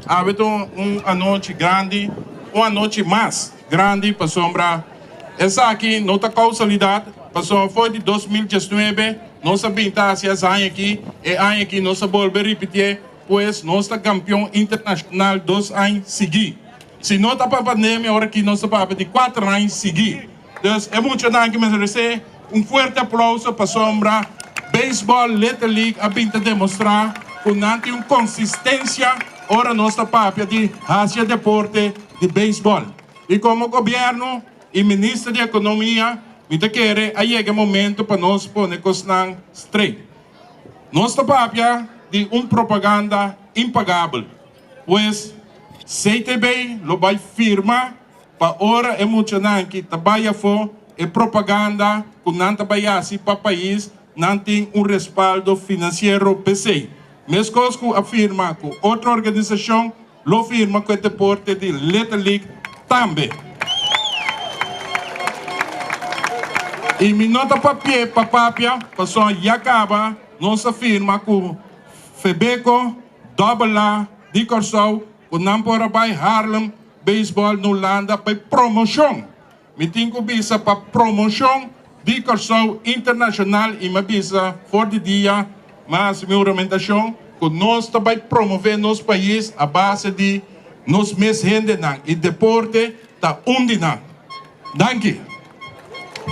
Awe ta un anochi grandi, un anochi mas grandi pasobra esaki no ta causalidad, pasobra for di 2019 nos a bin ta haci es aña aki, e aña aki nos a bolbe ripitié, pues nos ta campeon internacional dos aña sigui. Si no ta pa pandemia ora aki nos ta papia di cuater aña sigui. Dus e muchanan aki mester rece un fuerte aplauso pasobra Baseball Little League a bin ta demostra cu nan tin un consistencia ora nos ta papia di haci e deporte di baseball. Y como gobierno y minister di economia mi ta kere a yega e momento pa nos pone cosnan straight. Nos ta papia di un propaganda impagabel. Pues CTB lo bay firma Pa ora e muchanan ki ta bai afó, e propaganda ku nan ta bai hasi pa pais, nan tin un respaldo finansiero p'esei. Meskos ku a firma ku otro organisashon, lo firma ku e deporte di Little League tambe. I mi no ta papi'é pa papia, pasobra ya kaba nos a firma ku Febeko, Double A di Kòrsou, ku nan por a bai Haarlem Baseball na Hulanda pa e promoshon. Mi tin ku bisa pa promoshon di Kòrsou internashonal i mi a bisa for di dia mas mi huramentashon ku nos ta bai promové nos pais a base di nos mes hendenan i deporte ta un di nan. Danki.